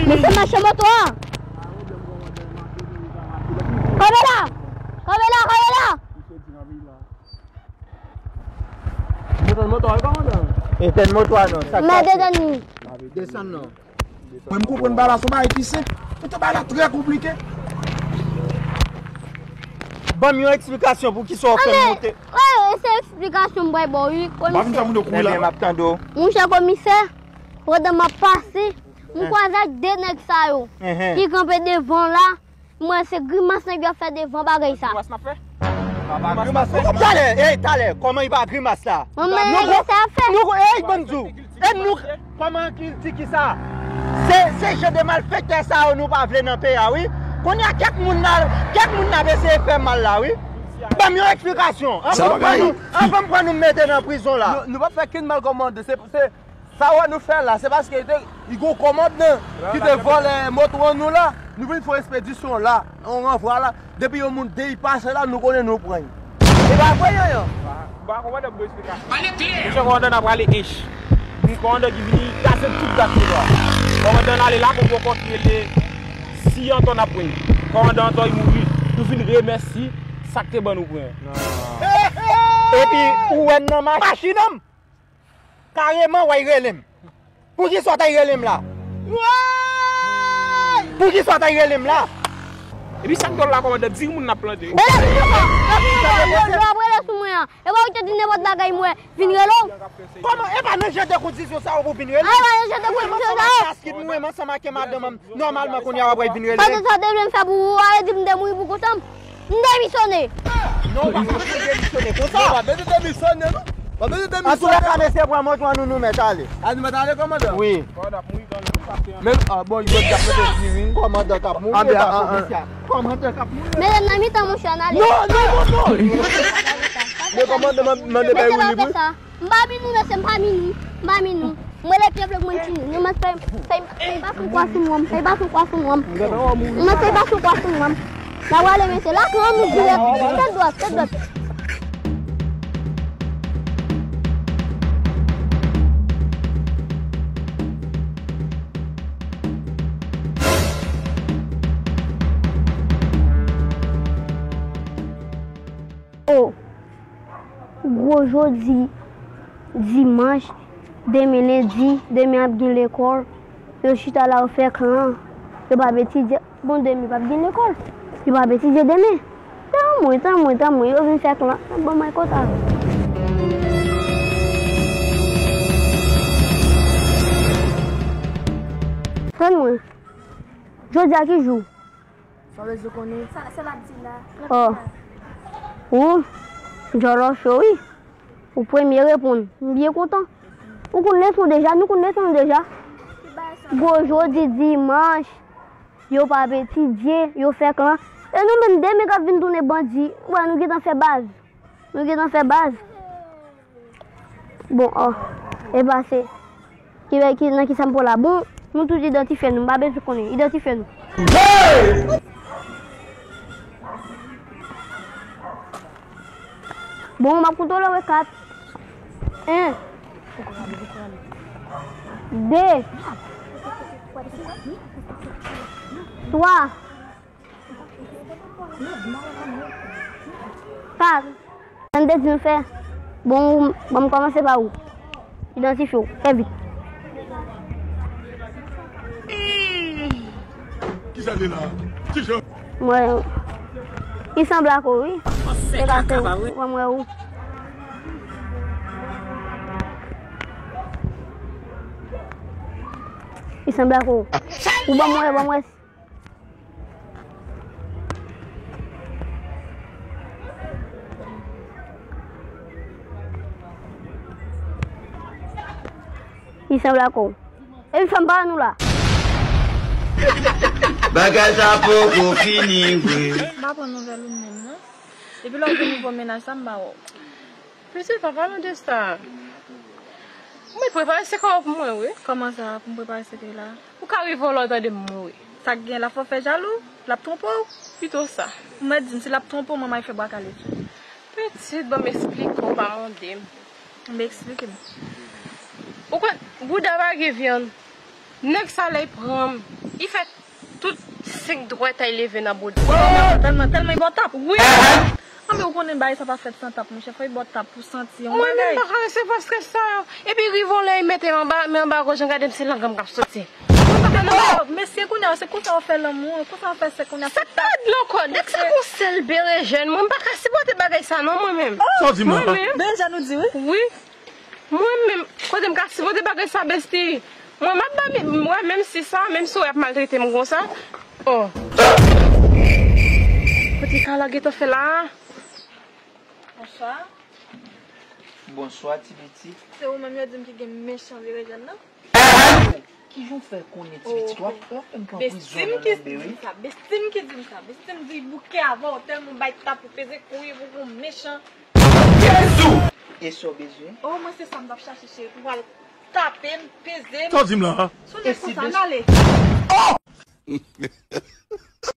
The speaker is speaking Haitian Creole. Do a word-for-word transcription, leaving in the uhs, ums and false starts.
Mesye mache moto a. Kanpe la! Kanpe la, kanpe la! Desann moto a, wi, kòmandan. Etèn moto a non, sa k pase? Mèt etèn li. Desann non. Mwen, m konprann bagay la, se yon bagay ki senp. Poutan bagay la trè konplike. Ban m yon eksplikasyon pou ki sa w fè m monte. Wi, se eksplikasyon m bay ba w, wi, komisè. Ebyen, m ap tande w. Monchè komisè, pandan m ap pase, m kwaze ak de nèg sa yo ki kanpe devan la. M wè se grimas nèg yo ap fè devan bagay sa. Grimas n ap fè? Talè, ey, talè, kòman li pa grimas la? Mwen menm, e sa y ap fè. Nou, ey, ban m di w. E nou, kòman ki di ki sa? Se, se jan de malfektè sa yo nou pa vle nan peyi a, wi. Kounye a, kèk moun nan, kèk moun nan ap eseye fè mal la, wi. Ban m yon eksplikasyon. Anvan m pran nou, anvan m pran nou mete nan prizon la. Nou, nou pa fè kenn mal kòmandan. Se, se, Sa w wè nou fè la, se paske li te, li gon kòmandan ki te vòlè moto an nou la. Nou vin fè yon ekspedisyon la, yon ranvwa la. Depi yon moun deypase la, nou konnen nou pran l. E pa vre, Yanyan? M pa kòmandan, m ba w eksplikasyon. Monchè kòmandan, n ap rale ench. Yon kòmandan ki vini kase tout dat nou la. Kòmandan ale la, gon bòkò ki rele Siyanton n ap pran. Kòmandan Antòy mouri. Nou vin remèsye sa k te ban nou pran. Epi, ou wè n nan machin an m. Kareman, w ay rele m. Poukisa w t ay rele m la? Poukisa w t ay rele m la? Epi sa k dwòl la, kòmandan, di moun n ap plante. Lè w ap rele sou mwen an, e pa ou ki te di nenpòt bagay, mwen vin rele w. Kòman? E pa nan jan de kondisyon sa yo pou vin rele m? A, e pa nan jan de kondisyon sa yo. Mwen ansanm ak madanm an, nòmalman, kounye a w ap vin rele m. Sa te, sa te vle m fè pou ou, a vle di m te mouri pou kont an m? M demisyone. Non, w pa ka mete demisyone konsa. Non, w pa mete demisyone, non. W pa mete demisyone. Antoulèka, mesye, pran moto an nou, nou mèt ale. A, nou mèt ale, kòmandan? Wi. Men, a, bon, yo t ap mete diri. Kòmandan k ap mouri, e pa komisè. Kòmandan k ap mouri. Mete nan mitan, monchè, n ale. Non, non, non, non. Men kòmandan, man-, mande bay Willy pou. M pa vin nou, mesye, m pa vin nou. M pa vin nou. M rele pye vle mwen tini. Nou mèt fè, fè, fè baton kwa sou mwen. Fè baton kwa sou mwen. Nou mèt fè baton kwa sou mwen. N a prale, mesye. La, pran nou dirèk. Tèt dwat, tèt dwat. Oh. Gwo jodi dimanch, demen lendi, demen ap gen lekòl. Yo chita la, yo fè klan. Yo p ap etidye. Bon, demen p ap gen lekòl. Yo p ap etidye demen. Tanmwen, tanmwen, tanmwen. Yo vin fè klan. Bon, mwen kontan. Tann mwen. Jodi a ki jou? Sa w bezwen konnen? Sa, sa l ap di la. Oh. Ou, djòlò cho, wi. Ou premye reponn. M byen kontan. Ou konn leson deja, nou konn leson nou deja. Gwo jodi dimanch, yo p ap etidye, yo fè klan. E nou menm demen k ap vin tounen bandi. Ou wè, nou gentan fè baz. Nou gentan fè baz. Bon, oh, e pase. Ki, ki, nan ki sa m pran la? Bon, nou tout idantifye nou, m pa bezwen konnen. Idantifye nou. Bon, m ap konte w kat. En. De. Twa. Pat. Sa m te di nou fè? Bon, bon, m kòmanse pa ou. Idantifye w. Fè vit. Kisa te la? Kisa? Mwen, li sanble ak ou, wi. Se ka fè ou. Mwen, mwen, ou. Li sanble ak ou. Ou ban mwen, ban mwen. Li sanble ak ou. Epi fanm pa nou la. Bagay sa poko fini vre. M pa pran nouvèl ou menm, non. Depi lè w gen nouvo mennaj sa, m pa wè w. Pitit, pa pale de sa. Mwen prepare sekre w pou mwen, wi. Kòman sa, pou m prepare sekre la? Ou ka rive w lè w tande m mouri. Sa k gen la, fò fè jalou, l ap twonpe w. Pito sa. Ou mèt di m, si l ap twonpe w, manman y fè bwa kale tou. Pitit, ban m eksplike w, pa mande m. M eksplike m. Ou konn, bouda pa gen vyann. Nèg sa lè l pran m, li fè tout senk dwèt a l leve nan bouda. Tèlman, tèlman, tèlman li ba w tap. Wi. Anben, ou konnen bagay sa pa fèt san tap, monchè. Fò li ba w tap pou w santi yon bagay. Mwen menm pa ka resevwa strès sa yo. Epi rive yon lè, li mete m anba, men anba gòj, jan gade m, se lang an m k ap soti. Mesye, kounye a, se konsa w fè lanmou, konsa w fè sèk kounye a. Sa k ta di l ankò? Nèg sa gon sèl berejèn, mwen m pa ka sipòte bagay sa non, mwen menm. Sa w di m la? Mwen menm. Berejèn ou di wi? Wi. Mwen menm, kote m ka sipòte bagay sa, besti? Mwen m ap ba mi, mwen menm si sa, menm si w ap maltrete m konsa. Oh. Kote kala gentan fè la a? Bonswa. Bonswa, ti pitit. Se ou menm yo di m ki gen mechan berejèn nan? Kijan w fè konnen ti pitit? W ap, w ap fè m pran prizon nan men w, wi. Besti m ki di m sa, besti m ki di m sa, besti m di bouke avè w, tèlman w bay tap ou peze kouri pou gon mechan. Jezi! E sa w bezwen? Oh, mwen se sa m t ap chache, cheri, pou w al tape m, peze m. Sa w di m la? Sou nèg konsa, n ale. Oh!